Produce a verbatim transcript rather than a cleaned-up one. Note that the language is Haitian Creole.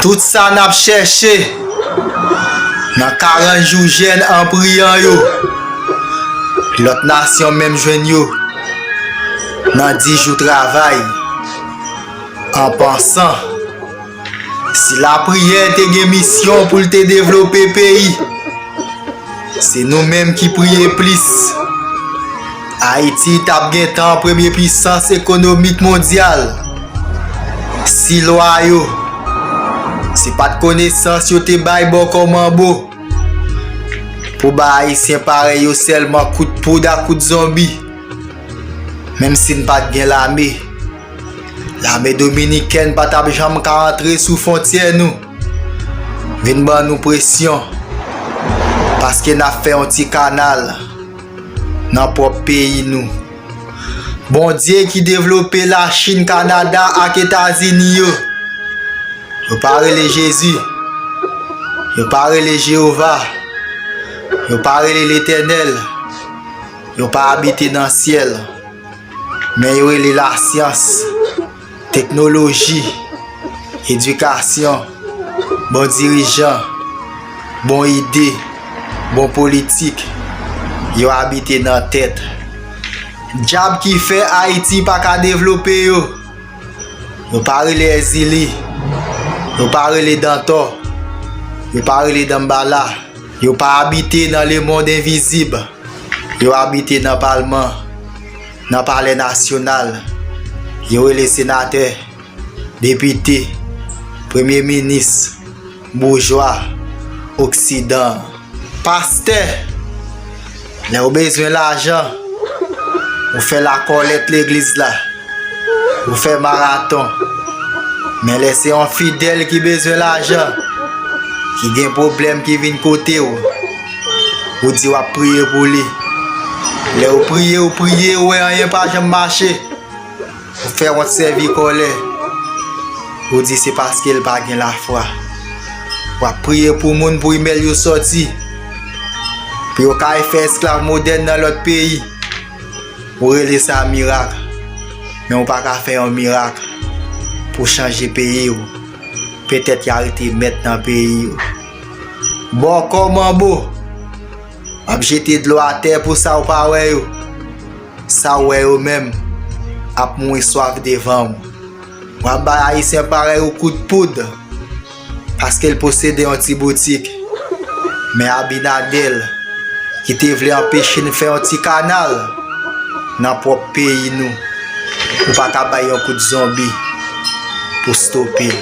Tout sa n ap chèche nan karant jou jèn an priyan yo, lòt nasyon menm jwenn yo nan dis jou travay. An pansan, si lapriyè te gen misyon pou l te devlope peyi, se nou menm ki priye plis. Ayiti t ap gentan premye pisans ekonomik mondyal. Si lwa yo, se pa t konesans yo te bay Bòkò Manbo pou bay Ayisyen parèy yo sèlman kout poud ak kout zonbi, menm si n pa t gen lame. Lame dominikèn pa t ap janm ka antre sou fwontyè nou, vin ban nou presyon, paske n ap fè yon ti kanal nan pwòp peyi nou. Bondye ki devlope Lachin, Kanada ak Etazini yo, yo pa rele Jezi, yo pa rele Jewova, yo pa rele Letènèl, yo pa abite nan syèl, men yo rele lasyans, teknoloji, edikasyon, bon dirijan, bon ide, bon politik, yo abite nan tèt. Dyab ki fè Ayiti pa ka devlope yo, yo pa rele Èzili, yo pa rele Dantò, yo pa rele Danmbala, yo pa abite nan lemonn envizib, yo abite nan palman, nan palè nasyonal, yo rele senatè, depite, premye minis, boujwa, oksidan. Pastè, lè w bezwen lajan, ou fè lakòlèt legliz la, ou fè maraton. Men lè se yon fidèl ki bezwen lajan, ki gen pwoblèm, ki vin kote w, ou di w ap priye pou li. Lè w priye, w priye, w wè anyen pa janm mache. Ou fè wont sèvi kòlè. Ou di se paske l pa gen lafwa. W ap priye pou moun pou imèl yo sòti, pou yo ka al fè esklav modèn nan lòt peyi. Ou rele sa mirak. Men ou pa ka fè yon mirak pou chanje peyi w. Petèt y a rete mèt nan peyi yo. Bòkò Manbo, w ap jete dlo atè pou sa w pa wè yo. Sa w wè yo menm ap mouri swaf devan w. W ap bay Ayisyen parèy ou kout poud, paske l posede yon ti boutik. Men Abinadèl, ki te vle anpeche n fè yon ti kanal nan pwòp peyi nou, ou pa ka bay yon kout zonbi pou stope l.